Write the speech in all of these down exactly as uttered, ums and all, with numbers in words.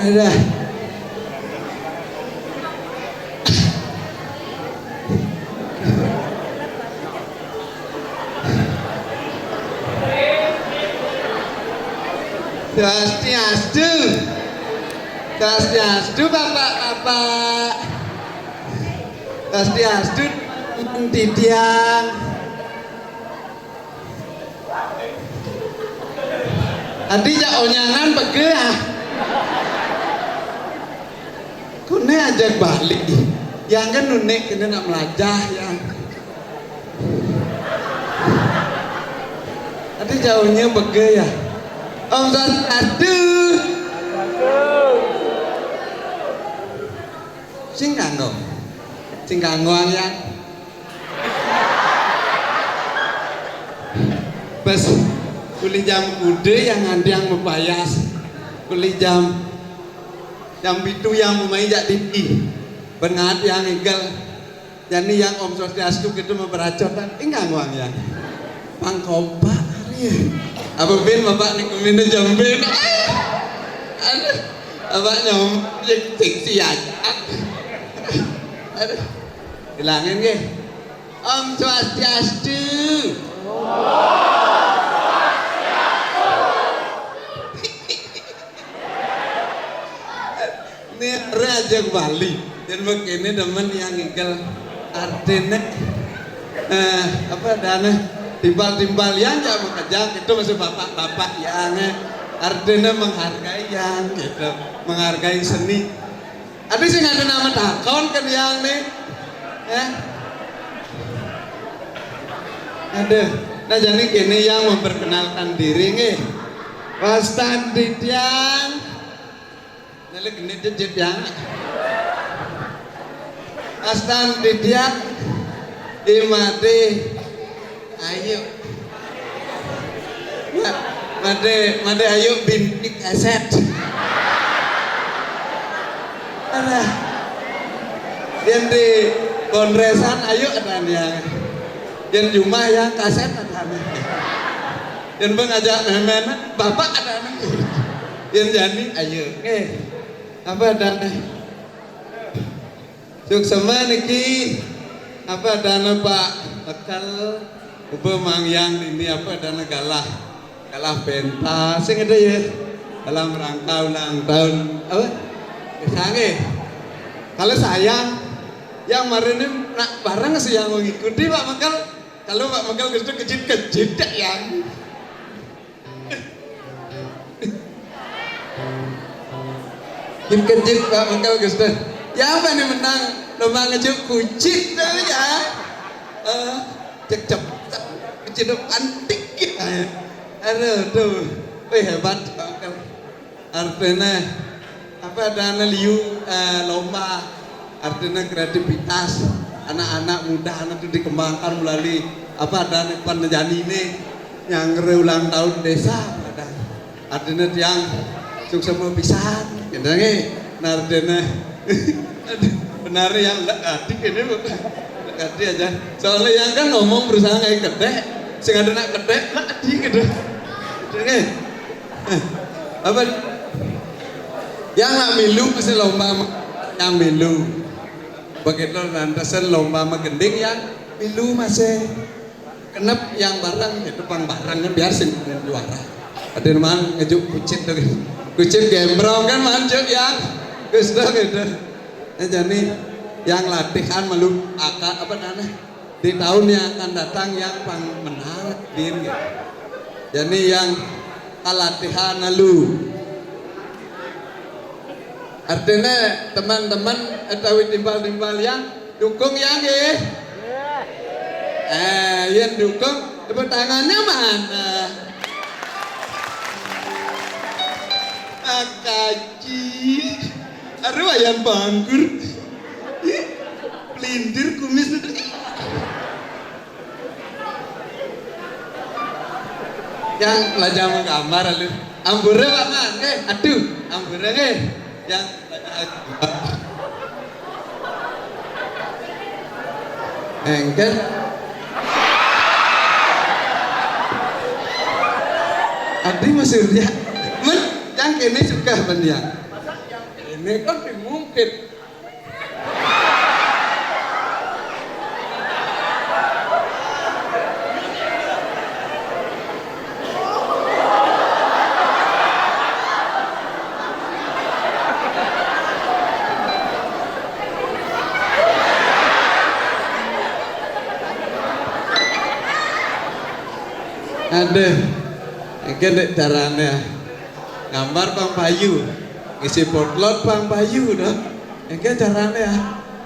Ada. Swastiastu. Swastiastu, Bapak-bapak. Swastiastu, Titiang. Adi jak onyangan pegel ah. Kune ajak balik. Yang kan nunik kene nak melajah yang. Adi jauhnya pegel ya. Om Swastiastu. Sing kanggo. Sing kanggo yang. Pas kuli jam kude yang nganti yang mepayas. Kuli jam jam itu yang memai jak titi. Pengat yang igel. Jani yang Om Swastiastu gitu memperacotan. Enggak nguang yang. Pangkopak hari. Apa bin bapak nih kemina jam bin. Aduh. Bapak nyom cek seksi aja. Aduh. Bilangin ke. Om Swastiastu. Ini raja Bali. Dan begini teman yang ngigel artinya eh, apa dana timbal-timbal yang jak bekerja itu masih bapak-bapak yang eh, artinya menghargai yang gitu, menghargai seni. Ada sih ada nama takon ke yang nih, ya. Ada. Nah jadi kini yang memperkenalkan diri nih. Wastan Didiang. Nyelik ini jejit yang. Wastan Didiang. Imade. Ayo. Ma- Made, made ayo bintik aset. Ada. Yang di kongresan ayo ada yang. Yang jumah yang kaset ada nih. Yang mengajak memen bapak ada nih. Yang jani ayo. Eh, apa ada nih? Suksema niki apa dana Pak Bekal upa mangyang ini apa dana galah galah pentas sing ada ya dalam rangka ulang tahun apa sange kalau sayang yang kemarin ini nak bareng sih yang mengikuti Pak Bekal kalau Pak Bekal gitu kejit-kejit yang Kejit Pak Mengkel Gus Dur. Ya apa nih menang lomba ngejuk kucing tuh ya. Eh, cek cepet kucing tuh antik ya. Aduh tuh. Wih hebat Pak Mengkel. Artinya apa ada anu liu eh, lomba artinya kreativitas anak-anak muda anak itu dikembangkan melalui apa ada anu panjani ini yang ulang tahun desa ada Artinya tiang suksema pisan, gitu nggih. Nah, artinya benar yang ndak kadik ini, Bu. Ndak kadik aja. Soalnya yang kan ngomong berusaha kayak gede. Sing ada nak kedek, nak di gitu. Oke. Eh, apa? Yang nak milu masih lomba ma-, yang milu. Begitu lantasan lomba magending yang milu masih kenep yang bareng itu pang bareng kan biar sing juara. Ada man ngejuk kucit tuh. Kucit gembrong kan manjuk yang. Gus tuh gitu. Eh, jadi yang latihan malu aka apa namanya? Di tahun yang akan datang yang pang menang din gitu. Jadi yang kalatihan lalu. Artinya teman-teman atawi timpal-timpal yang dukung ya nggih. Eh, yang dukung tepuk tangannya mana? Akaji. Aduh ayam bangkur. Pelintir kumis itu. Yang lajang menggambar lalu. Ambure Pak Man, eh, aduh, ambure eh. Yang engker. Adi Mas Surya. Men, yang kene suka men ya. Ini kan mungkin. Aduh, iki nek carane gambar pang payu, isi potlot pang payu to. Iki carane ya.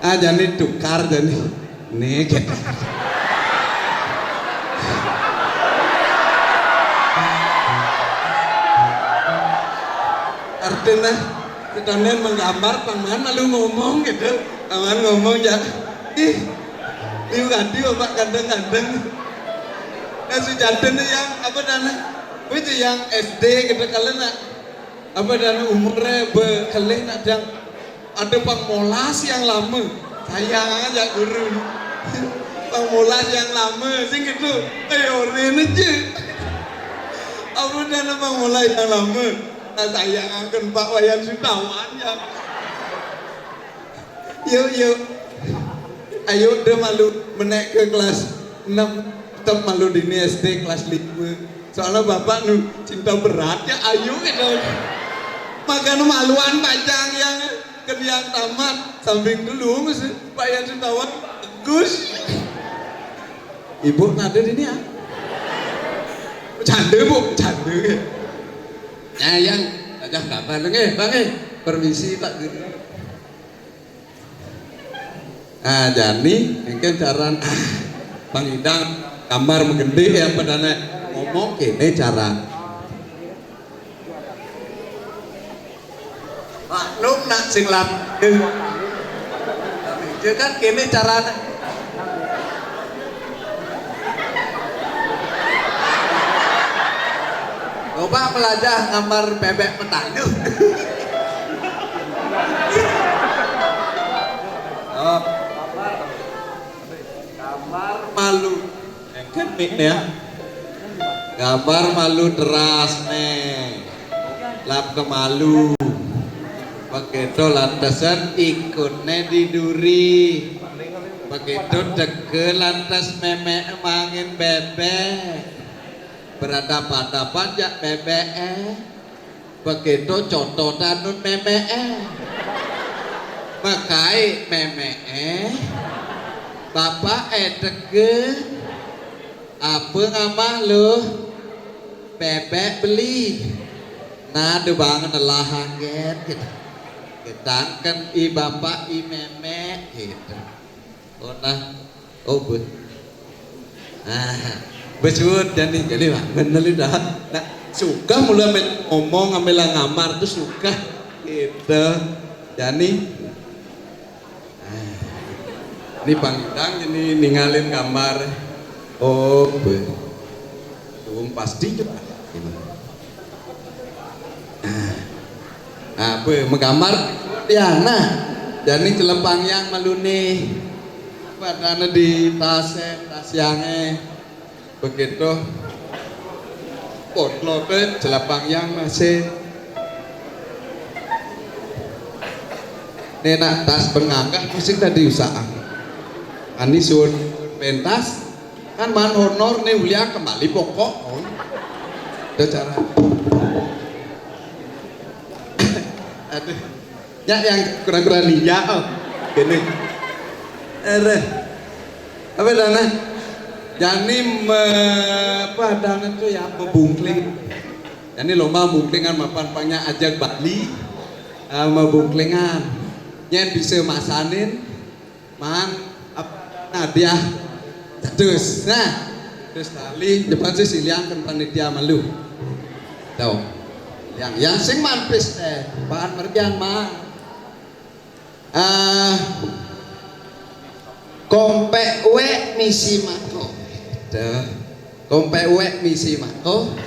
Ah, jane tukar jane. Nih, gitu. Artinya, kita nih menggambar, paman lalu ngomong gitu. Paman ngomong ya, ih, liu kadi opak gandeng-gandeng. Nah, sujatine yang apa dana? Kuwi tuh yang S D gitu kalian nak. Apa dana umure be kelih nak dang ada pang molas yang lama. Sayang aja guru. Pang molas yang lama sing gitu. Ayo rene je. Apa dana pang molas yang lama. Nah, sayang akan Pak Wayan Sutawan ya. Yuk, yuk. Ayo udah malu menek ke kelas enam, tetap malu dini S D kelas lima. Soalnya bapak nu cinta berat ya, ayo gitu. Makanya maluan pacang yang kediang tamat samping dulu mesti Pak Yan Sutawan. Gus. Ibu nada dini ya. Canda bu, canda. Nah, yang wajah gambar nggih, Bang nggih. Permisi Pak Guru. Ah, jani mungkin caran ah, pangidang gambar menggede ya padane ngomong kene caran. Maklum nak sing lam. Itu kan kene carane. Coba melajah ngambar bebek petani. Oh. Gambar malu. Engken mik ya. Gambar malu teras nih. Lap kemalu. Begitu lantesan ikutnya di duri. Begitu deke lantas memek mangin bebek. Berhadapan-hadapan jak bebek eh. Begitu contoh tanun meme'e. Mekai meme'e. Bapak eh tege. Apa ngamah lu? Bebek beli. Nah, de bangun lah angget gitu. Ketangken i bapak i memek gitu. Oh nah, oh beh. Ah, besuut jani jadi lah bener dah. Nah, suka mula main ngomong ambil ngamar tuh suka gitu. Jani. Ah, ini pangidang ini ningalin gambar. Oh beh. Tuh pasti juga. Nah, apa menggambar ya nah. Jani celepang yang malune. Padahal di tase, tasiange. Begitu. Potlot, eh, jelapang yang masih. Nenak tas penganggah musik tadi usaha. Ani sun pentas kan man honor nih ulia kembali pokok. Oh. Ada cara. Aduh. Ya yang kurang-kurang nih ya. Oh. Gini. Ere. Apa dana? Jani me apa dana tuh ya mebungkling. Jani lomba bungklingan mapan pangnya ajak Bali. Eh, mebungklingan. Yang bisa masanin man ap- hadiah terus. Nah, terus kali depan sih siliang kan panitia malu. Tahu. Yang yang sing mampis eh bahan merjang mah. Ah, kompek wek misi mako. Dah. Kompek wek misi mako.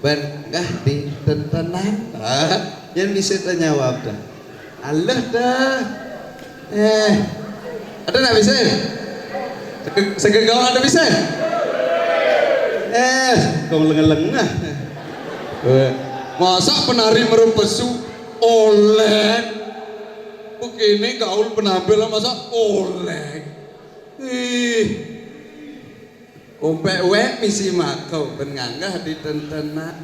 Ben gah di tentenan. Ah, yang bisa tanya wabda. Allah dah. Eh, ada nggak bisa? Sege- Segegawang ada bisa? Eh, kau lengah-lengah. Eh, masa penari merempesu oleng? Begini gaul penampilan masa oleng? Ih, kompek wek misi mako ben nganggah di tentenan.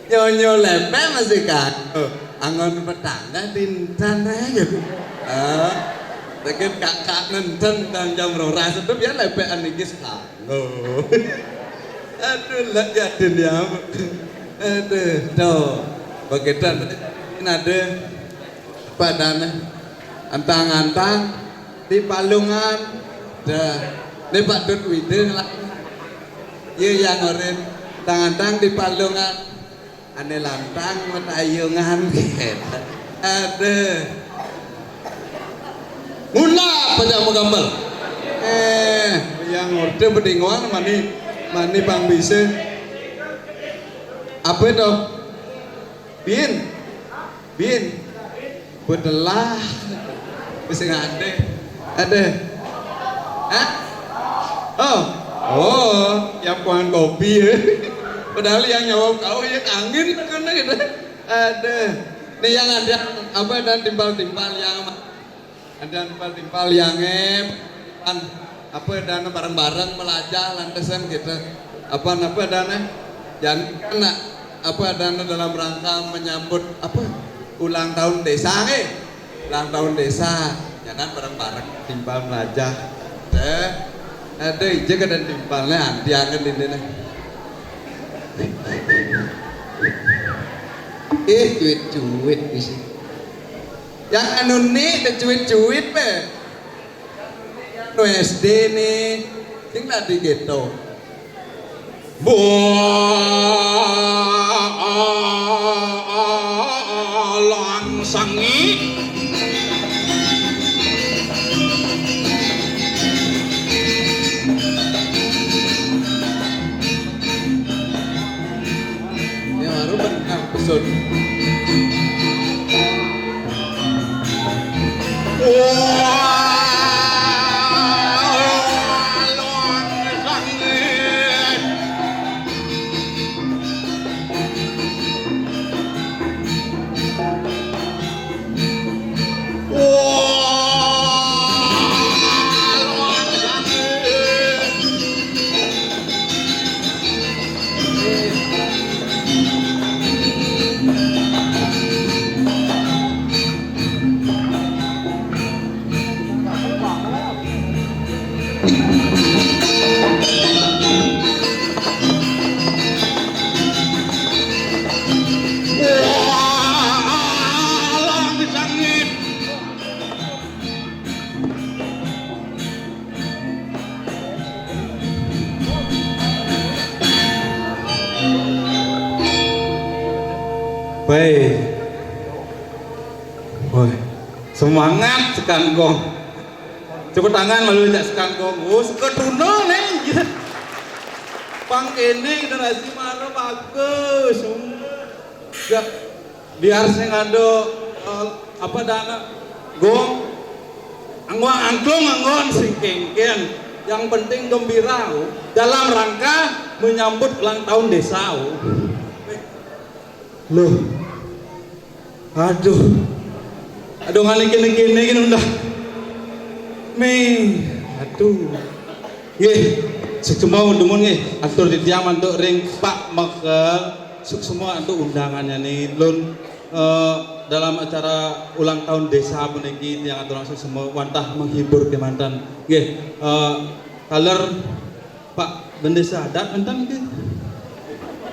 Nyonyo lepek masih kanggo. Angon petangga dinten aja. Ah, deket kakak nenten dan jam roras itu biar lepek anikis kanggo. Aduh, lah jadin ya. Aduh, tuh. Begitu ini ada padane antang-antang di Palungan. Dah. Ini Pak Dut Wide ngelak. Iya yang oren. Antang-antang di Palungan. Ane lantang metayungan. Aduh. Mula banyak mau gambar. Eh, yang orde bedingoan mani mani bang bisa. Apa itu? Bin. Bin. Bedelah. Bisa ngade. Ada. Hah? Oh. Oh, yang kuan kopi ya. Padahal yang nyawa kau ya angin karena gitu. Ada. Nih yang ada apa dan timpal-timpal yang ada timpal-timpal yang em kan apa dana bareng-bareng melajah lantesan gitu. Apa apa dana? Jangan kena apa dana dalam rangka menyambut apa ulang tahun desa eh ulang tahun desa jangan bareng-bareng timpal melajah. Eh, ada ije kada timpalnya anti angen ini nih. Eh, cuit-cuit di sini. Yang anu nih, cuit-cuit pe. Anu S D nih, sing tadi gitu. Bolang sangi. Ya baru benar pesun. Baik. Woi, semangat sekangkong. Coba tangan malu cak sekangkong. Oh, seketuna nih. Pang kene generasi mana bagus. Ya, biar sing ada eh, apa dana gong angguang angklung anggon sing kengken. Yang penting gembira, oh. Dalam rangka menyambut ulang tahun desa, oh. Loh. Aduh. Aduh, ngene kene kene kene udah. Mi. Aduh. Nggih, suksma dumun nggih. Atur titiang mantuk ring Pak Mekel. Suksma antuk undangannya nih, Lun. Eh, dalam acara ulang tahun desa puniki tiang aturang suksma wantah menghibur kemanten. Nggih, eh, taler Pak Bendesa Adat wénten nggih.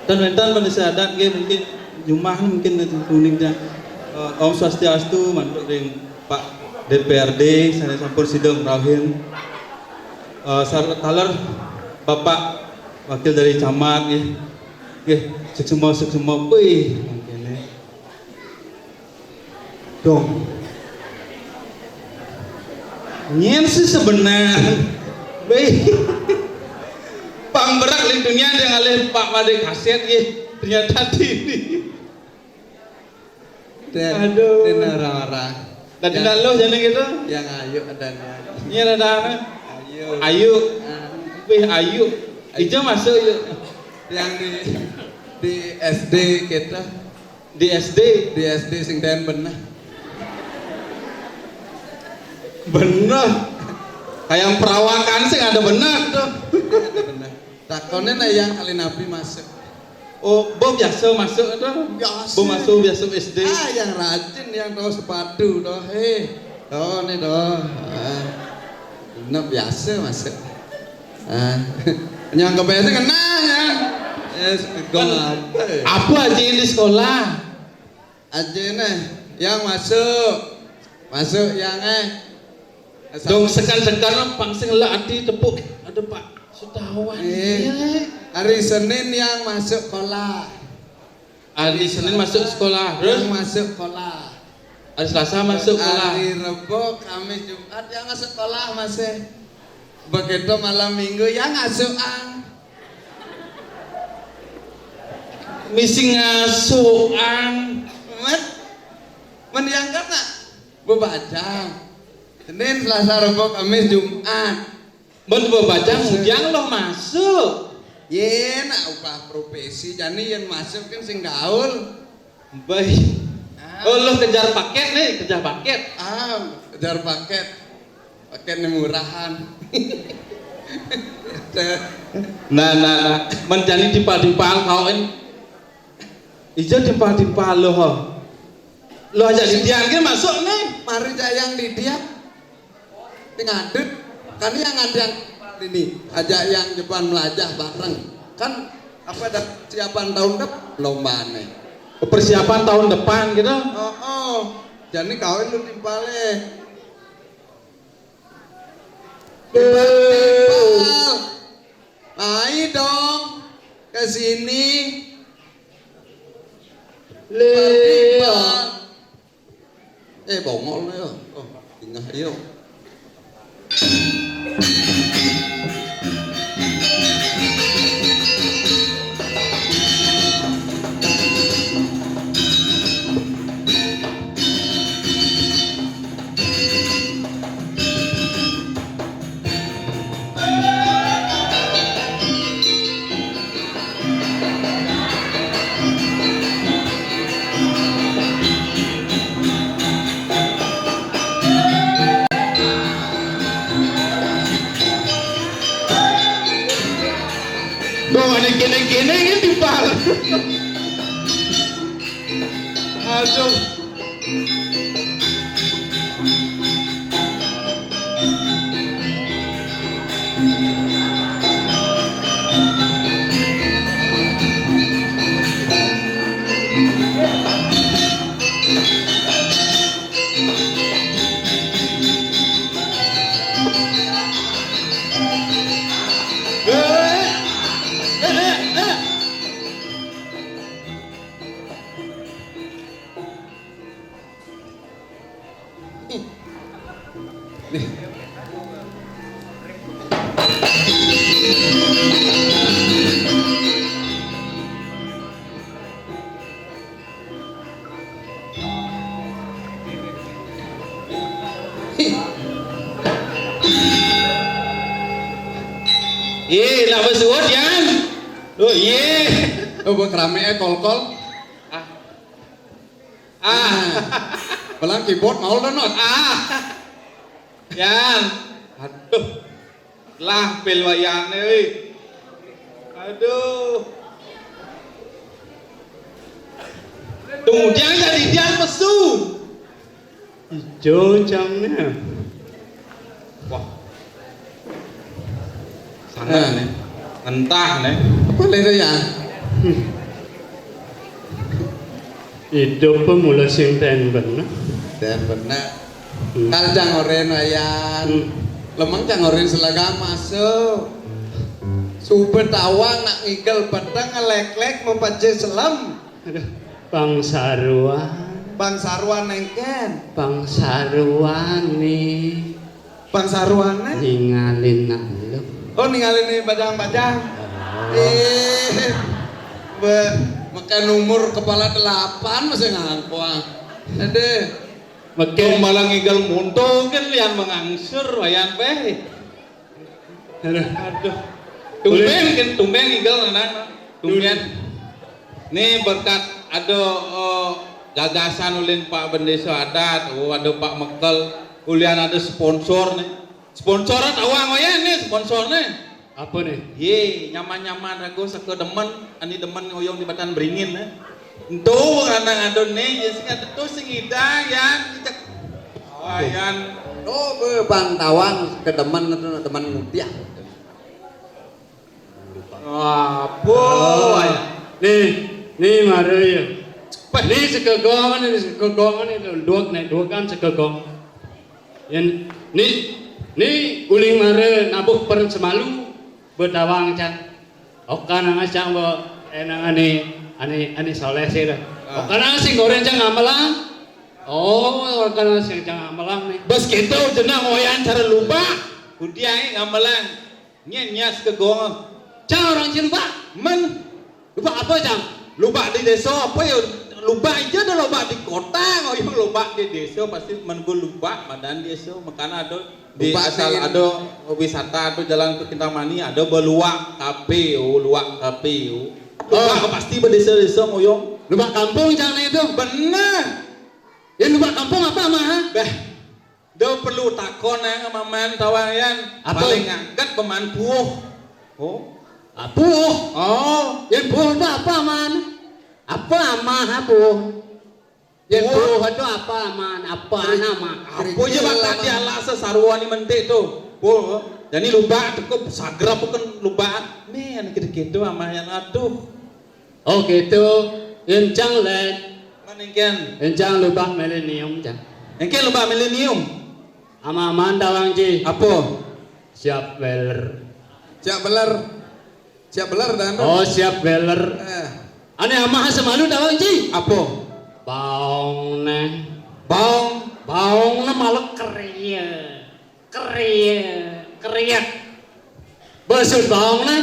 Dan wénten Bendesa Adat nggih, mungkin jumah mungkin unik ya. Eh, Om Swastiastu mantuk ring Pak D P R D sané sampun sida ngrauhin. Eh, sar-, taler Bapak Wakil dari Camat nggih. Nggih, suksma suksma. Wih, mangkene. Dong. Nyén sih sebenar. Wih. Pang berak di dunia dia ngalih Pak Made Kaset nggih. Ternyata ini. Dan, aduh. Dan orang-orang. Dan yang, tidak lo jadi gitu. Yang ayu adanya. Ini ada apa? Ayu. Ayu. Ah. Wih, ayu. Ayu. Ijo masuk yuk. Yang di, di S D kita. Di S D. Di S D sing ten bener. Bener. Kayak perawakan sih ada bener tuh. Ada bener. Takonnya nah yang kali nabi masuk. Oh, bo biasa masuk itu? Biasa. Bo masuk biasa S D. Ah, yang rajin, yang tahu sepatu, doh. Hei, doh, nih, doh. Ah. Nah, biasa masuk. Ah. Yang ke biasa kena, ya. Yes, gol apa? Apa aja di sekolah? Aja nih, yang masuk. Masuk, yang eh. Dong sekan-sekan pang sing lek ati tepuk. Aduh, Pak, setahuan. Eh, iya. Hari Senin yang masuk sekolah. Hari Senin masuk sekolah. Terus? Yang masuk sekolah. Hari Selasa masuk sekolah. Hari Rebo, Kamis, Jumat yang masuk sekolah masih. Begitu malam minggu yang masuk ang. Misi ngasuh ang. Men, men yang kena. Bebajang. Senin, Selasa, Rebo, Kamis, Jumat. Mun bebajang, mujang loh masuk. Yén nak ubah profesi, jani yén masuk kan sing gaul. Baik. Ah. Oh, lo kejar paket nih, kejar paket. Ah, kejar paket. Paket nih murahan. Nah, nah, nah. Men jani timpal-timpal kau ini. Ijo timpal-timpal lo, ho. Lo ajak Didian ke masuk nih. Mari jayang Didian. Sing ngadut, kan yang ngantian ini, ajak yang depan melajah bareng. Kan apa ada persiapan tahun depan lombane? Persiapan tahun depan gitu. Oh, oh. Jadi kawin lu timpale. Timpal, timpal. Ayo dong ke sini. Timpal, timpal. Eh, bongol ya. Oh, tinggal iya. Bawa nih kene-kene ini timpal. Aduh. Oh, iye. Oh, mbok rame'e kol-kol. Ah. Ah. Belang keyboard mau lo, Not. Ah. Yan. Aduh. Lah, pil wayane, wi. Aduh. Tunggu, dia jadi dia mesu. Ijo camnya. Wah. Sana nih. Entah nih. Boleh tuh ya. Idup pemula sing ten bener. Ten bener. Hmm. Kal cang oren ayan. Hmm. Lemeng cang oren selaga masuk. Supe tawang nak ngigel peteng ngelek-lek mepaje selem. Aduh, bangsaruan. Bangsaruan engken. Bangsaruan nih. Bangsaruan nih. Ningalin nak lu. Oh, ningalin nih bajang-bajang. Oh. Eh, be, makan umur kepala delapan masih ngangkuang. Aduh. Makan malah ngigel muntul kan lian mengangsur wayan beh. Aduh. Aduh. Tumben kan, tumben ngigel anak. Tumben. Nih berkat ada, eh, gagasan ulin Pak Bendesa Adat, oh ada Pak Mekel, ulian ada sponsor nih. Sponsoran awang wayah nih sponsor nih. Apa nih? Ye, nyaman-nyaman rago saka demen, ani demen ngoyong di Batan Beringin nih. Entu anak ada nih, ya sing ada tuh sing ida yang cek. Ayan. Oh, be, Bang Tawang kedemen itu demen ngudiak. Apa? Oh. Nih, nih mare ya. Nih sekegongan, nih sekegongan itu duak nih, duak kan sekegong. Yang nih, nih uling mare nabuh peren semalu betawang can. Oka nang asang bo, eh, nang ani, ani, ani soleh sih dah. Ah. Oka nang sing goreng cang amelang. Oh, oka nang sing cang amelang nih. Bes gitu jenang oyan cara lubak. Kudiang ngamelang. Nyen nyas ke gong. Cang orang cin lubak. Men. Lubak apa cang? Lubak di desa apa ya? Lubak aja ada lubak di kota. Ngoyong lubak di desa pasti menunggu lubak badan desa. Makanya ada di asal ada wisata atau jalan ke Kintamani ada beluak kafe, oh, luak kafe, oh. Luak pasti berdesa-desa ngoyong. Luak kampung jangan itu. Bener. Ya luak kampung apa mah? Bah, do perlu takon yang maman tawayan. Apa? Paling angkat peman puh. Oh. Ah, puh. Oh. Ya puh itu apa man? Apa amah puh? Yen buh tu apa man? Apa nama? Apa je bakat dia lah sesaruan ni mentik tu. Buh. Jadi lubak tu kau sagra bukan lubak. Ni anak kita-kita amah yang atuh. Oh gitu. Encang lek. Mana engken? Encang lubak milenium cang. Engken lubak milenium. Ama man tawang ji. Apa? Siap beler. Siap beler. Siap beler dan. Oh, siap beler. Eh. Ane amah semalu tawang ji. Apa? Baong ne. Baong. Baong ne malah kerie. Kerie. Keriak. Belesut baong ne.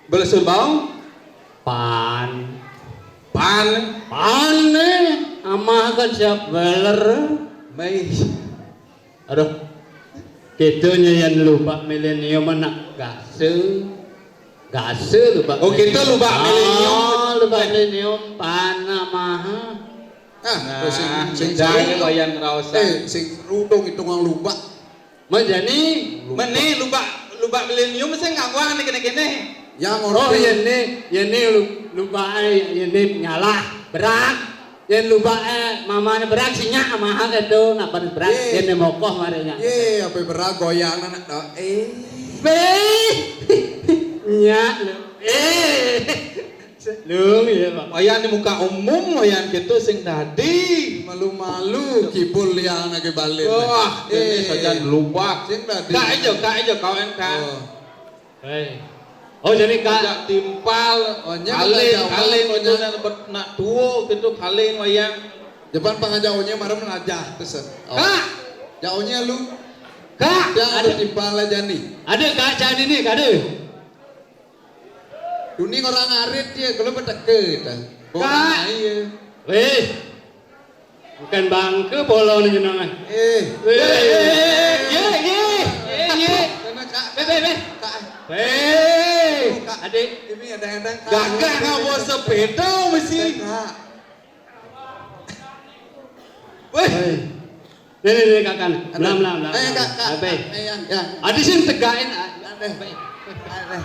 Belesut baong. Pan. Pan. Pan ne. Amah kan siap beler. Mai. Aduh. Kita nyayan lubak milenium anak gase. Gase lubak. Oh, kita lubak milenium. Ah, lubak milenium panamaha. Ah, nah, sing, sing seru. Wayan raosan. Eh, sing seru dong hitungan lubak. Menjadi meni lubak, lubak milenium sing ngangwang ni kene-kene. Yang oh, ya ni, ya ni lu-, lubak, eh, ya ni nyalah berat. Yen lubak, eh, mamane berak sinyak mahal itu, napa berak? Ye. Yen mokoh marinya. Ye, apa berak goyang anak tok. Eh. Be. Nyak lu. Eh. Lu ya, Pak. Wayan di muka umum, wayan gitu sing dadi. Malu-malu kibul liang lagi balik. Wah, ini saja lubak. Sing dadi. Kak aja, kak aja kau yang kak. Oh. Hei. Oh, jadi Kak. Ajak timpal, oh, nya kalin, kata kalin jawab, itu pokoknya. Nak, nak tuo gitu, kalin wayang. Depan pangajak onye marem lajah, pesen. Oh. Kak. Jak onye lu. Kak. Dia ada timpal lah jani. Ada Kak, jani nih, Kak, ada. Duning orang arit dia, kalau beteke kita. Kak. Iya. Weh. Bukan bangke polo ni jenengan. Eh. Eh, eh, eh, eh, eh, eh, eh. Kena, Kak. Be, be, be. Kak. Be. Oh, Kak. Adik, ini ada-ada gagah nggak bawa sepeda mesti. Weh. Nih, nih, nih, Kak, kan. Melang, melang, melang. Ayo, Kak, Kak. Abe. Ayo, ya. Adi sing tegakin, ah. Abe. Abe.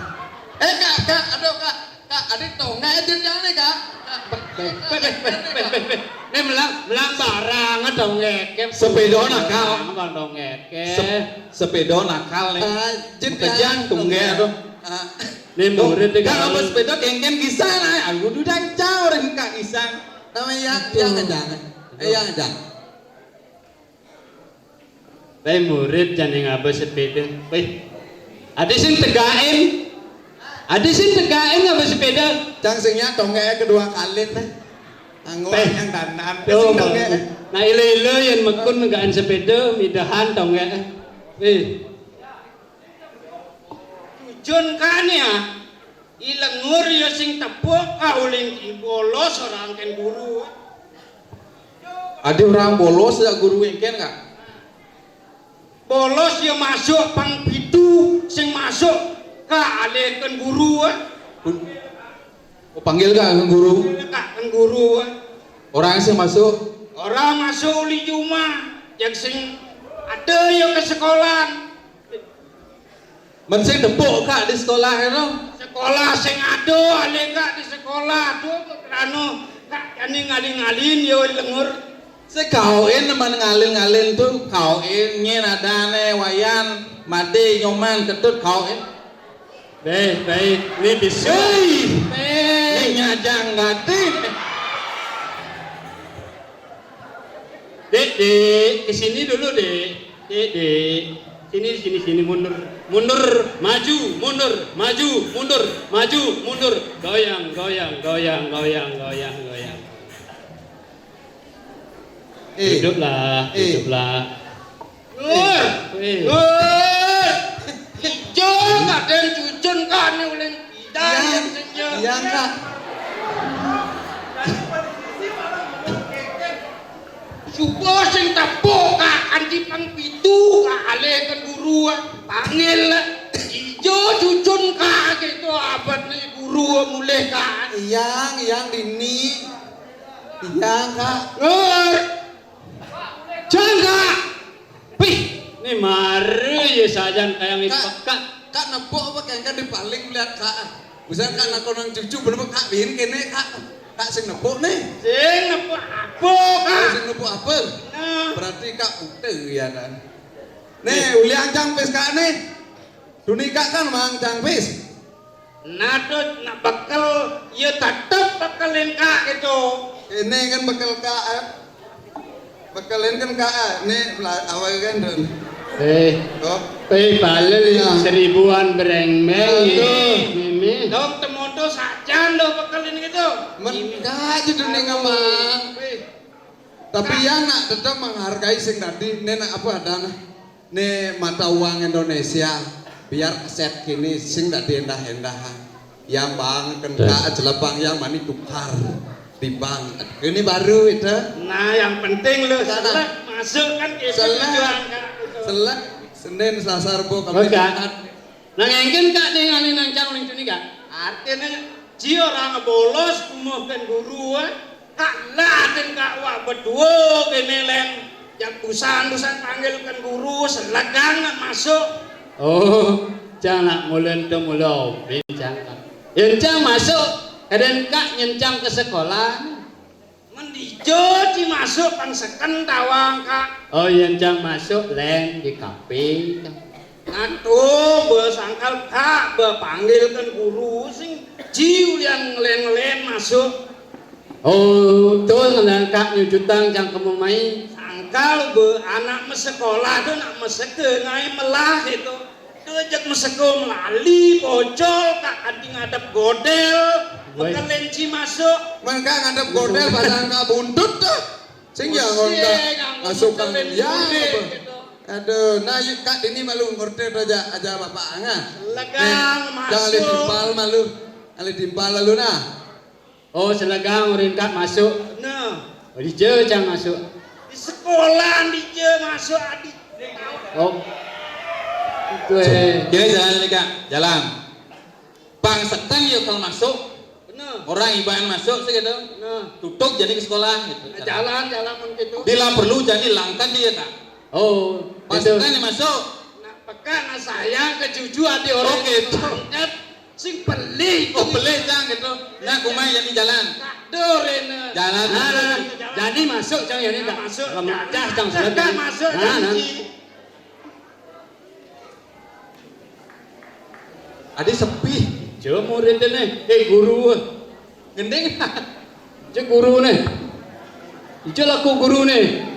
Eh, Kak, Kak, aduh, Kak. Kak, adik tongek aja jangan nih, Kak. Kak. Be, be, be, be, be, be, be. Nih, melang, melang barang dongek. Sepeda nakal. Barang dongek. Sep-, sepeda nakal nih. Ah, jen. Kejang ya, tongek tuh. Ah. Nih, murid deh, kalau sepeda kengken kisah, nah, aku udah jauh orang Kak kisah. Nama yang, yang aja. Eh, yang aja. Bae murid jane ngaba sepeda. Weh. Ade sing tegakin. Ade sing tegakin ngaba sepeda. Cang sing nya tongek kedua kali teh. Anggo yang dandan. Tuh, sing tongek. Nah, ilo-ilo yen mekun negakin sepeda, midahan tongek. Weh. Jujun kan ya. I lengur ya sing tepuk, ah, uling ki bolos orang ken guru. Adi orang bolos ya guru engken, Kak? Bolos ya masuk pang pitu, sing masuk ka alih ken guru, ah. Kun-, oh, panggil Kak ken guru. Kak ken guru, ah. Orang sing masuk. Orang masuk uli jumah, yang sing ada ya ke sekolah. Men sing tepuk Kak di sekolah itu. Sekolah sing ado ale Kak di sekolah tu, anu, Kak jani ngalin-ngalin yo lengur. Sing kauin men ngalin-ngalin tu, kauin nyen adane Wayan, Made, Nyoman, Ketut, kauin. Baik, baik. Ini bisa. Hei. Baik. Ini nyajang gati. Dek, dek, ke sini dulu, dek. Dek, dek. Sini, sini, sini, mundur. Mundur, maju, mundur, maju, mundur, maju, mundur. Goyang, goyang, goyang, goyang, goyang, goyang. Eh. Duduklah, eh, duduklah. Nur! Eh. Nur! Ijo kaden cucun kane ulen pidan. Iya, sing ijo. Iya, Kak. Supo sing tepuk, Kak, kanthi pang pitu, Kak, alih ken guru, Kak. Pangil, ijo cucun, Kak, gitu, abad nih guru mulih, Kak. Iyang, iyang dini. Iyang, Kak. Nur! Jangga. Pih, ini mare ya sajan kayang Kak, ipek, Kak. Kak nepuk apa kayang kan dipaling melihat Kak. Misal Kak nakon nang cucu belum Kak bin kene Kak. Kak sing nepuk nih. Sing nepuk apa, Kak? Oh, sing nepuk apa? Nah. Berarti Kak ute ya kan. Nih, uli ancang pis Kak nih. Duni Kak kan mang ancang pis. Nah, tuh, nak bekel, ya tetep bekelin Kak gitu. Ini kan bekel Kak, eh. Bekelin kan Kak, eh. Ini pela-, awal kan, Dun. Eh. Oh. Eh, balik. Iya. Seribuan berengmeng. Aduh. Ini. Dong, temoto sajan lo bekelin gitu. Men-, Kak, judulnya ngomong. Wih. Tapi ya nak tetap menghargai sing tadi, ini nak apa ada nah. Ini mata uang Indonesia, biar aset kini sing dak diendah-endahan. Yang bank kena jelepang yang mani tukar di bank. Ini baru itu. Nah, yang penting lu selek masuk kan gitu. Selek. Tujuan, Kak, gitu. Selek, Senin, Selasa, Rebo, Kamis, Jumat. Nang engken Kak ning ane nang cang ning tuni, Kak. Artine ji ora ngebolos kumuh ken guru, eh. Kak latin Kak wak beduo kene len. Jam busan-busan panggil ken guru, selegang nak masuk. Oh, cang nak mulen tu mulo, bin cang Kak. Yen cang masuk, kaden Kak nyen cang ke sekolah. Men dija ci masuk pan seken tawang, Kak. Oh, yen cang masuk len di kafe, Kak. Nah, tuh, be sangkal, Kak, be panggil kan guru sing ji ulian ngelen-ngelen masuk. Oh, tuh ngelen Kak nyujutang cang kemu mai. Sangkal be anak mesekolah tuh nak meseke ngai melah itu. Dejek meseko melali, bocol, Kak, kanti ngadep godel, bekelin ci masuk. Men Kak ngadep godel, pasang Kak buntut tuh. Sing ya ngon Kak masuk Kak. Ya, gitu. Aduh, nah, yuk, Kak, ini malu ngerti aja, aja Bapak angah. Legang masuk. Jangan timpal malu. Jangan timpal lalu, nah. Oh, selegang urin Kak masuk. Nah. Oh, dija cang masuk. Di sekolah dija masuk, adik. Oh. Itu, eh. Kira jalan nih, Kak. Jalan. Pang seken ya kalau masuk. Bener. Orang iban masuk sih gitu. Bener. Tutup jadi ke sekolah gitu. Nah, jalan, jalan pun gitu. Bila perlu jadi langkan dia, Kak. Oh, pas gitu. Seken masuk. Nah, peka nah sayang ke cucu ati orang. Oh, gitu. Sing beli. Oh, beli, Cang, gitu. Nah, kumai jadi jalan. Aduh, Rena. Jalan. Nah, nah, nah. Jadi masuk, Cang, ya, ini, Kak. Masuk. Lemah, Cang, sudah. Masuk, nah, Cang. Nah. Adi sepi. Jemur ente nih, eh, guru. Gending. Cek guru nih. Ijal aku guru nih.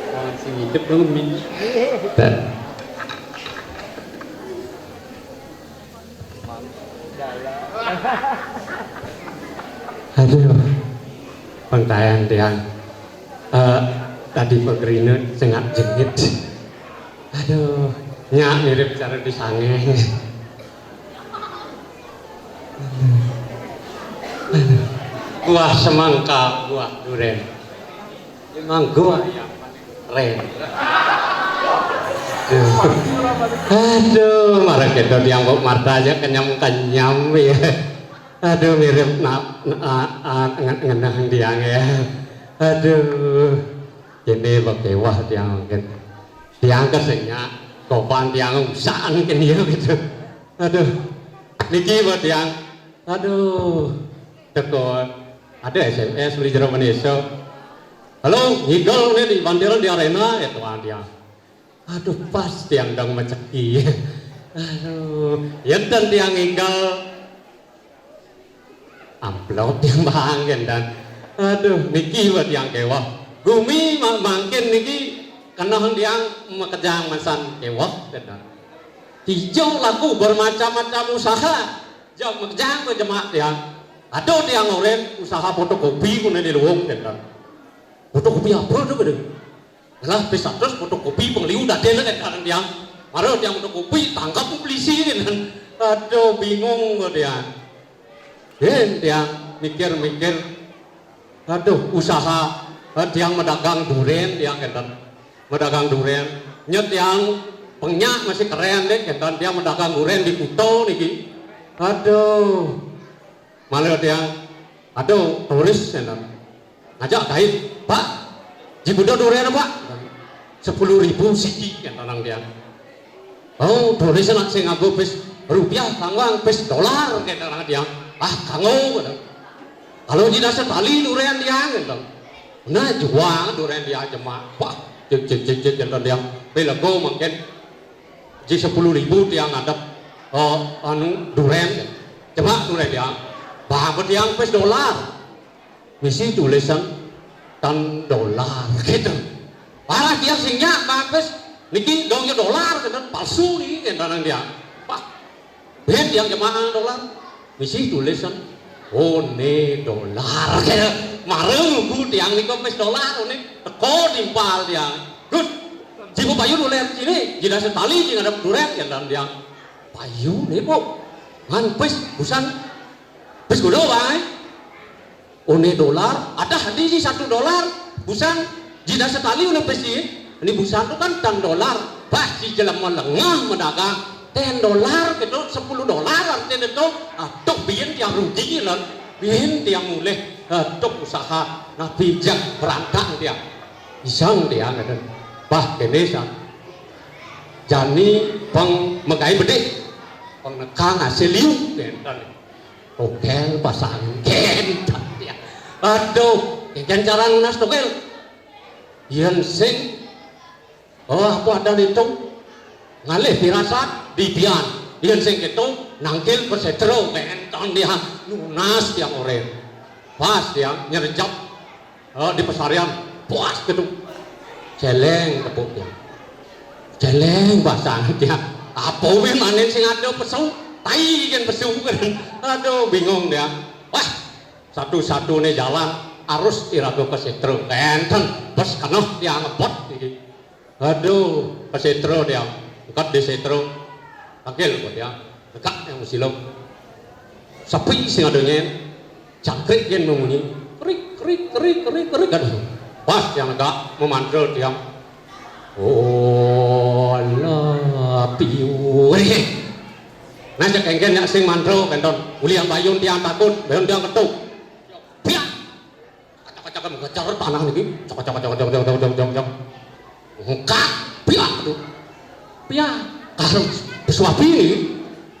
Langsung hidup dong, Min. Aduh, pengkayaan tiang. Eh, tadi pegerine sengak jengit. Aduh, nyak mirip cara disangeh. Aduh. Buah semangka, buah duren. Emang gua yang paling keren. Aduh. Aduh, marah kita tiang kok Marta aja kenyam-kenyam ya. Aduh, mirip nak, nak, ah, ah, ngen-, ngenah tiang ya. Aduh. Ini bekewah tiang mungkin. Tiang kesenya, kopan tiang usahan ke dia gitu. Aduh. Niki buat tiang. Aduh. Teko ada S M S beli jero meneso. Halo, ngigel nih di bandel di arena ya tuan tiang. Aduh, pas tiang dang meceki. Aduh, ya dan tiang ngigel. Amplop yang banggen dan aduh niki buat yang kewah. Gumi ma-, mangkin niki kenal tiang makejang masan kewah dan hijau laku bermacam-macam usaha. Jauh makejang ke jemak tiang. Aduh tiang oren usaha fotokopi kuna di luwung dan fotokopi apa tu kada? Alah, pis atus fotokopi pengliu dadi lah kan tiang. Mara tiang fotokopi tangkap polisi kan. Aduh, bingung kok tiang. Kan tiang mikir-mikir. Aduh, usaha, eh, tiang medagang duren tiang kenten. Medagang duren. Nya tiang pengnya masih keren deh kenten tiang medagang duren di Kuta niki. Aduh. Malah tiang, aduh, turis kenten. Ngajak kait, "Pak, ji buda duren, Pak?" "Sepuluh ribu siji," kenten tiang. "Oh, turis nak sing nganggo pis rupiah, kanggo pis dolar," kenten tiang. "Ah, kanggo," kenten. "Kalau ji dasa tali duren tiang," kenten. Nah, jual duren tiang jemak. Wah, cek, cek, cek, cek, kenten tiang. Pelego mungkin ji sepuluh ribu tiang ngadep, eh, anu, duren. Jemak duren tiang. Bah, tiang pis dolar. Misi tulisan ten dolar gitu. Parah tiang sing nyak, bah, pis niki dong ya dolar gitu, palsu nih, gitu nang tiang. Wah, ben tiang jemaah dolar. Misi tulisan one dolar gitu. Mareng bu tiang nika pis dolar, one teko timpal tiang. Terus, jibu payu dolar sini, jina setali, jina ada duren, ya dan tiang. Payu nih bu, ngan pis, busan, pis kuda, bah. One dolar, ada hadi ji satu dolar. Busan, jida sekali oleh pesi, ini busan tu kan ten dolar, bah si jelema lengah madagang, ten dolar gitu, sepuluh dolar artinya itu, aduh, biyen tiang rugi lan, biyen tiang mulih, aduh, usaha, nah bijak berantak tiang, iseng tiang gitu, bah kene sa, jani peng megai bedik, peng nekang hasil liu, gitu. Togel pasang gentong ya. Aduh, geng cara nunas togel. Yen sing, oh, apa ada itu? Ngalih firasat, dibian. Yen sing itu, nangkil pesetro, gentong dia. Nunas tiang oren. Pas tiang nyerejap. Oh, di pesarian, puas gitu. Celeng tepuk ya. Celeng basang ya. Apa wih manen sing ada pesu? Tai kan pesu kan. Aduh, bingung dia. Wah, satu-satunya jalan harus iraga ke Setro. Kenten, bes kena dia ngebot iki. Aduh, ke Setro dia. Dekat di Setro. Tangkil buat dia. Dekat yang silok. Sepi sing ada nyen. Jangkrik yen memunyi. Krik, krik, krik, krik, krik. Aduh. Pas yang negak memantra tiang. Oh, Allah, piu. Nah, cek engken yak sing mantra, kenton. Uli yang bayun tiang takut, bayun tiang ketuk. Piak. Kacak-kacak ngejar tanah niki. Cok, cok, cok, cok, cok, cok, cok, cok, cok. Engkak, piak tu. Piak. Karo pesuapi ni.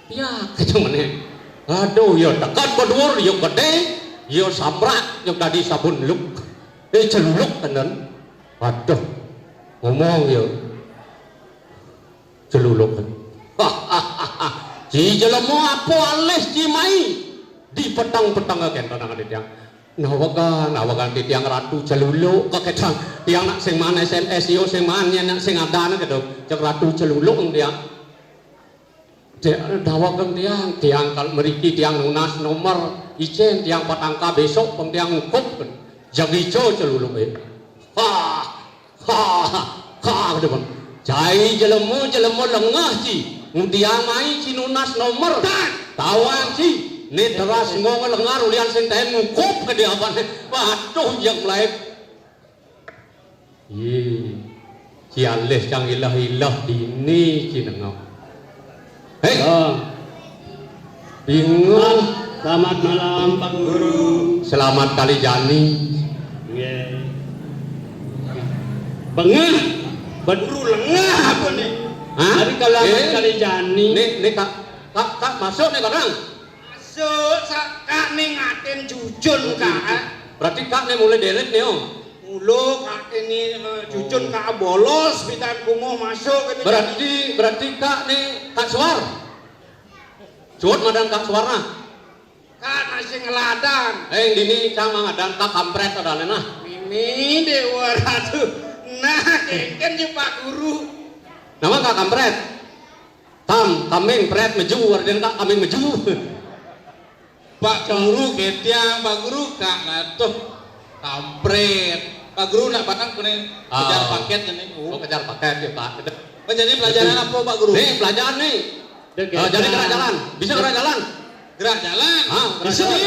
Piak, kacang meneh. Aduh, ya tekan baduur, ya gede, ya samrak, ya tadi sabun luk. Eh, celuluk tenan. Aduh, ngomong ya. Celuluk. Ci jelema apa alih ci mai? Di peteng-peteng kenten nang tiang. Nawegang, nawegang titiang ratu celuluk, kok kedang tiang nak sing man S M S yo, sing man yen nak sing adane kedo. Cek ratu celuluk tiang. Dek, nawegang tiang, tiang kal meriki tiang nunas nomor icen tiang patangka besok pun tiang ngukup. Jagi co celuluk e. Ha, ha, ha, kedo pun. Cai jelema, jelema lengah ci. Ngudiang mai ci nunas nomor. Tawang ci. Ni teras ngong lengar ulian sing taen ngukup ke dia apa ni. Waduh, yang mulai. Ye. Ci alih cang ilah-ilah dini ci nengok. Hei. Oh. Bingung. Selamat malam, Pak Guru. Selamat kali jani. Nggih. Bengah. Pak Guru lengah apa ni? Hah? Hari kalau eh? Kali jani. Ni, ni kak, kak, kak masuk ni barang. Masuk, sa-, kak ni ngaten jujun kak. Berarti kak ni mulai deret ni oh. Mula kak ni eh, jujun kak bolos bidan kumuh masuk ke. Berarti, berarti kak ni kak suar. Suut madan kak suar nah. Kan masih ngeladan. Eh, dini cang mangadan ka kampret adane nah. Mimi Dewa Ratu. Nah, kengken je Pak Guru. Nama ka kampret? Kam, kambing pret meju, artinya ka kambing meju. Pak Guru ketiang, Pak Guru kak ngatuh kampret. Pak Guru nak batang kuning kejar paket ini. Oh, kejar paket ya, Pak. Menjadi pelajaran apa, Pak Guru? Nih, pelajaran nih. Dek, eh, jadi gerak jalan. Bisa gerak jalan? Gerak jalan. Ah, gerak jalan.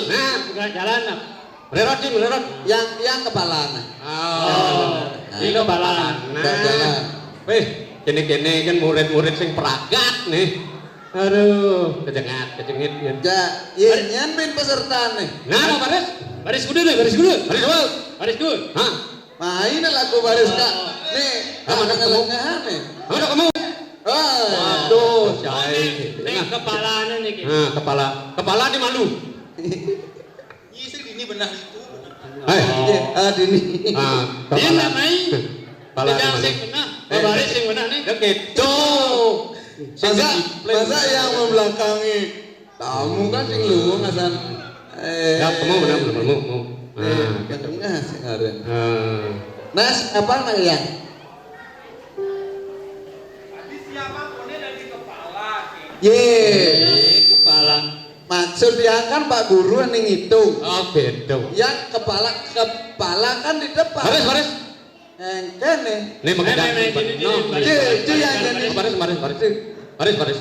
Nah, gerak jalan. Nah. Mererot, Jim, mererot. Yang, yang kepala, nah. Oh, ini kepala. Nah. Gerak jalan. Weh, kene-kene kan murid-murid sing pragat nih. Aduh, kejengat, kejengit ya. Ja, ye, nyen bin peserta nih. Nah, mau baris? Baris kudu nih, baris kudu. Baris kudu. Baris kudu. Hah? Main lagu baris, Kak. Nih, ah, mana kamu? Lengahan nih. Mana kamu? Oh. Waduh, cai. Nih, kepalanya nih. Nah, kepala. Kepala di malu. Iya, sih, ini benar itu. Hai. Eh, ah, dini. Ah, dia kepala. Nggak main. Kepala di malu. Sing benar. Eh. Baris sing benar nih. Oke, tuh. Masa, masa yang membelakangi Tamu kan sing luwung asan. Eh. Ya, kamu benar, benar, kamu, kamu. Eh, nah, kencengnya sing aren. Eh. Nah, apa nak ya? Tadi siapa punya dari kepala? Ye. Eh, kepala. Maksud yang kan Pak Guru ning itu. Oh, beda. Yang kepala, kepala kan di depan. Baris, baris. Engkene. Ini mengejar. Ini, ini, ini, ini, baris, baris, baris, baris, baris, baris, baris. Baris, baris.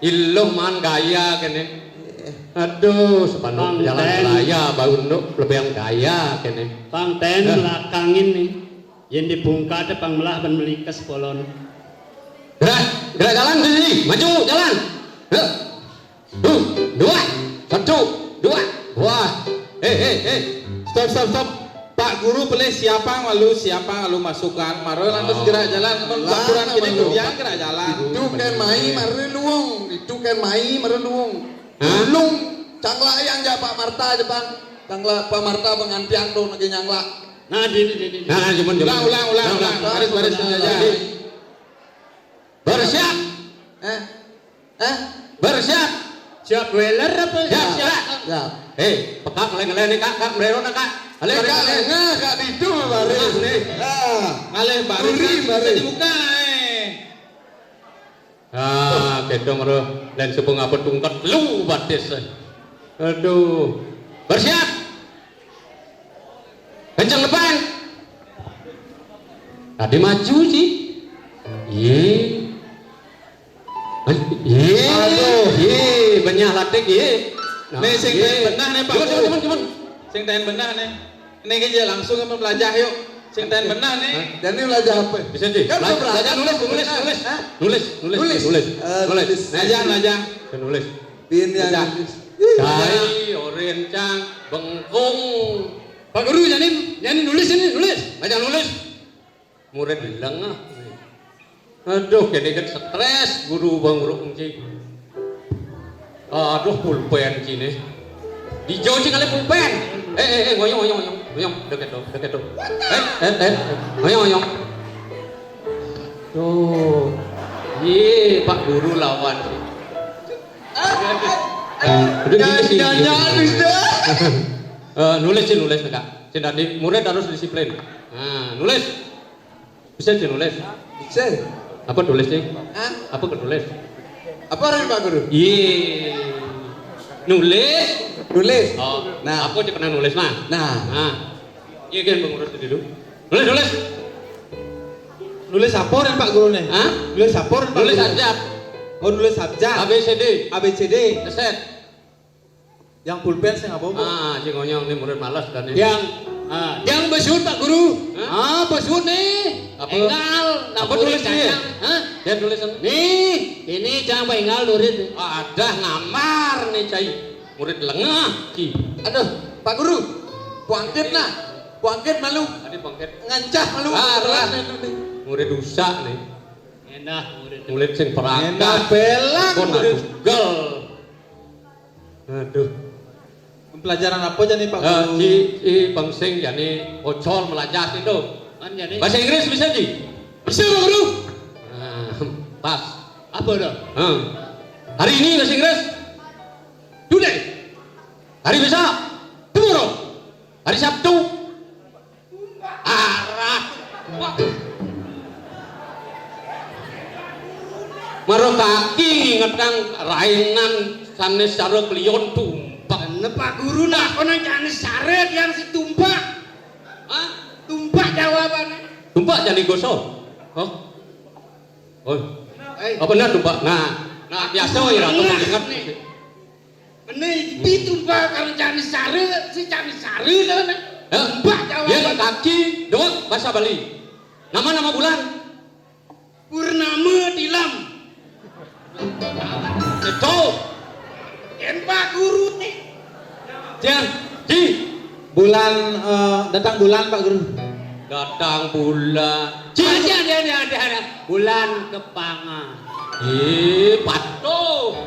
Iluh man gaya kene. Eh. Aduh, sepanduk Bang jalan Ten. Raya, baru nuk lebih gaya kene. Bang Ten, hah? Belakangin nih. Yang dibungkat pang melah ban melikes polon. Gerak, gerak jalan di sini. Maju, jalan. Heh. Duh, dua. Satu, dua. Wah. Hei, hei, hei. Stop, stop, stop. Pak Guru pilih siapa malu, siapa malu masukan. Maro lantas gerak jalan. Mun lah, laporan kini malu. Kemudian gerak jalan. Itu kan mai maro luung. Itu kan mai maro luung. Hah? Luung, cangklak yang ja Pak Marta je, Bang. Cangklak Pak Marta pengantian tu lagi nyangklak. Nah, di, di, di, di. Nah, cuman, cuman. Ulang, ulang, ulang, ulang. Baris, baris, baris, baris. Bersiap. Eh? Eh? Bersiap. Siap weler apa? Siap, siap. Siap. Hei, pekak ngeleng-ngeleng nih, Kak. Kak, merero nah, Kak. Alih, alih, alih. Nah, Kak, ditu baris. Nah, nih. Ah. Alih, baris. Duri, baris. Bisa dibuka, eh. Ah, kedong roh. Lain sebung apa tungkat lu batis, eh. Aduh. Bersiap. Kencang depan. Tadi maju sih. Ye. Ye. Aduh. Ye, benyah latih ye. Nah, nih, sing ye. Taen benah nih, Pak. Cuman, cuman, cuman, cuman. Sing taen benah nih. Ini aja langsung apa melajah yuk. Sing taen benah nih. Hah? Jadi melajah apa? Bisa, Ji. Kan bela-, belajar nulis, nulis, nulis. Hah? Nulis, nulis, nulis. Nulis. Eh, nulis. Nulis. Melajah, melajah. Nulis. Ini yang nulis. Cai, oren, cang, bengkung. Pak Guru, nyani, nyani nulis ini, nulis. Baca nulis. Murid lengah. Aduh, kene kan stres guru bang guru kunci. Aduh, pulpen cine. Dijauh cing kali pulpen. Eh, eh, eh, ngoyong, ngoyong, ngoyong. Ngoyong, deket dong, deket dong. Eh, eh, eh, ngoyong, ngoyong. Tuh. Ye, Pak Guru lawan. Udah, udah, udah, udah. Eh, nulis sih, nulis, Kak. Sing tadi murid harus disiplin. Nah, nulis. Bisa sih nulis. Bisa. Apa tulis sih? Hah? Apa ketulis? Apa orang, Pak Guru? Iya. Nulis. Nulis. Oh, nah. Aku aja pernah nulis, nah. Nah. Nah. Iya kan, pengurus dulu. Nulis, nulis. Nulis apa orang, Pak Guru nih? Hah? Nulis apa orang, Pak Guru? Nulis abjad. Oh, nulis abjad. A B C D. A B C D. Keset. Yang pulpen sing apa, Bu? Ah, sing ngonyong nih murid malas kan nih. Yang, ah, yang besut, Pak Guru. Hah? Ah, besut nih. Apa? Enggal, apa tulis nih? Hah? Dia tulisan. Nih, ini jangan Pak Enggal nulis. Ada ngamar nih, Cai. Murid lengah, Ci. Aduh, Pak Guru. Puangkit nah. Puangkit malu. Tadi puangkit. Ngancah malu. Ah, lah. Murid rusak nih. Endah murid. Murid sing perangkat. Endah belang. Pun murid. Aduh, gel. Aduh. Pelajaran apa aja nih, Pak Guru? Eh, ci, ci, pengsing, jani ocol melajah itu. Kan jani? Bahasa Inggris bisa, Ji? Bisa, Pak Guru. Nah, pas. Apa dah? Hmm. Hari ini bahasa Inggris. Today. Hari besok. Tomorrow. Hari Sabtu. Arah. Maro kaki ngingetang rainan sanes cara kelion tumpak. Bener, Pak Guru, nah, kono jane syarat yang si tumpak. Hah? Tumpak jawabannya. Tumpak jane gosok. Hah? Oh. Eh. Apa benar tumpak? Nah, nah, biasa ya, aku ingat nih. Bener, pitu, Pak, kalau cari sare, si cari sare, kan? Hah? Mbak, jawab. Yang kaki, dok, bahasa Bali. Nama-nama bulan? Purnama Tilam. Itu. Yen Pak Guru nih. Jan, di. Bulan, eh, datang bulan, Pak Guru. Datang bulan. Ci. Ada, ada, ada, ada, ada. Bulan kepangan. Eh, patuh.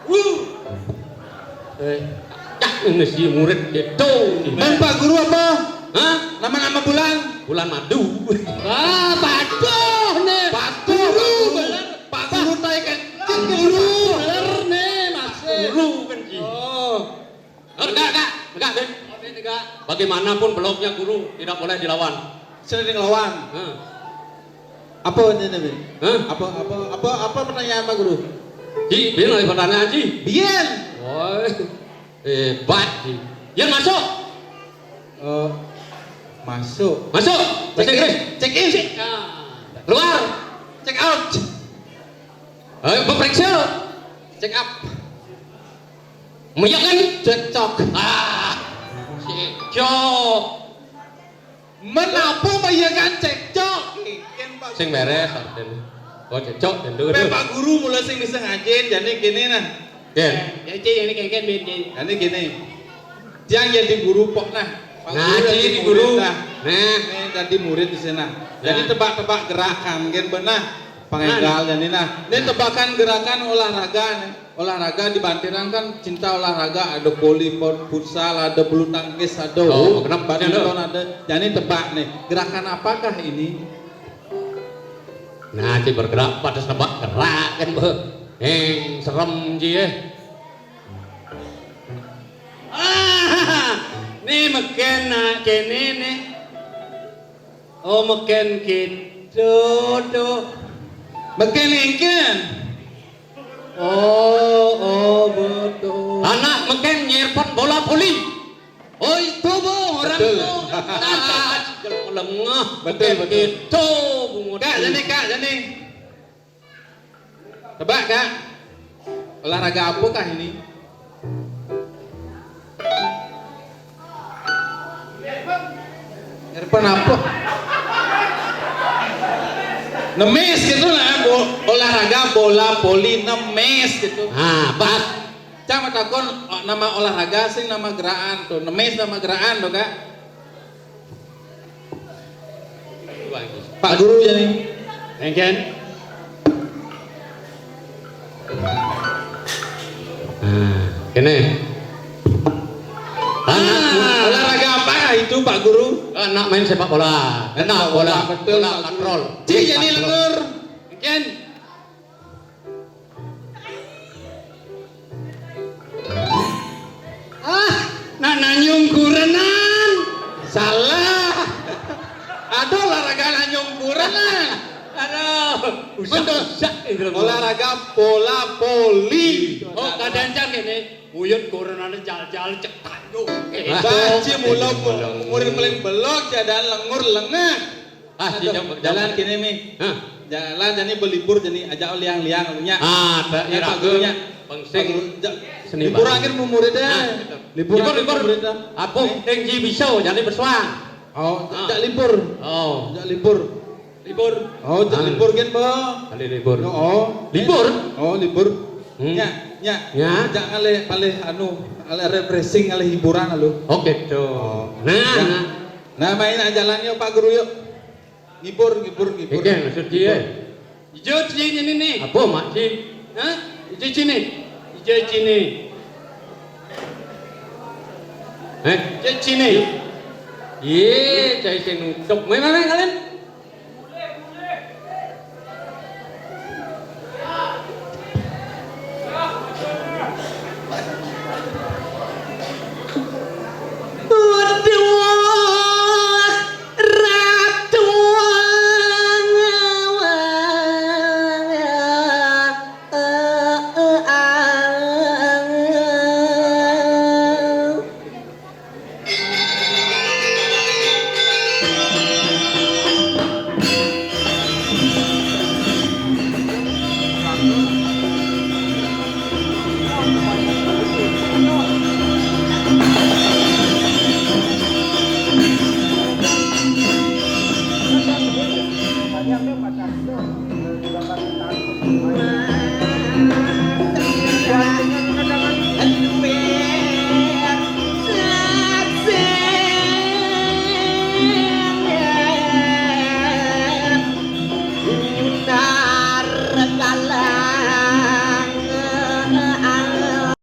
Wuh. Eh, cak ini si murid itu. Bang Pak Guru apa? Hah? Nama-nama bulan? Bulan madu. Ah, patuh nih. Patuh, Guru, Pak Guru. Bener. Pak Guru tai kan. Guru, bener nih, Mas. Guru kan, Ji. Oh. Enggak, enggak, enggak, Bin. Bagaimanapun beloknya guru tidak boleh dilawan. Sering lawan. Hah. Apa ini, Bin? Hah? Apa, apa, apa, apa pertanyaan Pak Guru? Ji, Bin, ada pertanyaan, Ji. Bien. Woi, hebat, Ji. Yang masuk? Eh, masuk. Masuk. Bahasa Inggris. Check in. Ah. Keluar. Check out. Ayo, pemeriksa. Check up. Maya kan? Cekcok. Ah, cekcok. Menapa maya kan cekcok? Sing beres artine. Oh, cekcok, tentu. Pak Guru mula sing bisa ngajin, jane kene nah. Ken. Ya, Ci, ini kengken, Bin, Ci. Jane kene. Tiang jadi guru pok nah. Pak Guru jadi murid nah. Nah. Ini jadi murid di sini nah. Jadi tebak-tebak gerakan, kan benah. Pangenggal jane nah. Ini tebakan gerakan olahraga nih. Olahraga di Bantiran kan cinta olahraga, ada voli, futsal, ada bulu tangkis, ada badminton, ada. Jane tebak nih. Gerakan apakah ini? Nah, Ci bergerak pada tebak gerak kan, Mbah. Heng, serem Ci, eh. Ah, nih meken nak kene nih. Oh, meken gitu tuh. Meken engken. Oh, oh, betul. Anak meken nyerpon bola voli. Oh, itu, Bu, orang tuh. Betul. Lengah. Betul, betul. Gitu, Bu. Kak, jane, Kak, jane. Tebak, Kak. Olahraga apakah ini? Erpen apa? Nemis gitu lah, bo- olahraga bola voli nemis gitu. Ah, pas. Cang matakon, oh, nama olahraga sing nama gerakan tuh. Nemis nama gerakan tuh, Kak. Pak Guru ya nih. Engken. Nah, ini. Anak olahraga apa itu, Pak Guru? Anak main sepak bola. Kena bola, betul, bola Pak Guru. Katrol. Ci, jadi lengur. Engken. Ah, nak nanyung kurenan. Salah. Aduh, olahraga nanyung kurenan. Aduh, usah, usah, itu. Olahraga bola voli. Oh, kadang-kadang ini, uyut kurenan jal-jal cek tanjung. Baci mula murid paling belok, jalan lengur lengah. Ah, jalan kene mi. Hah? Jalan jani belibur jani ajak liang-liang nya. Ah, tak ira Pak Guru nya. Pengsing. Seni libur akhir murid dah. Libur, libur. Apa? Engji bisa jani bersuang. Oh, ajak libur. Oh. Ajak libur. Libur. Oh, ajak libur kan, Bo? Kali libur. Oh. Libur? Oh, libur. Nya, nya. Nya. Ajak ngalih, ngalih anu, ngalih refreshing, ngalih hiburan lalu. Oke, tuh. Nah, nah. Nah, main jalan yuk, Pak Guru, yuk. Ngibur, ngibur, ngibur. Oke, maksud dia. Ijo cini nih. Apa, Mak Ci? Hah? Ijo cini. Ijo cini. Eh? Ijo cini. Ye, cai sing nutup. Main, main, main, kalian.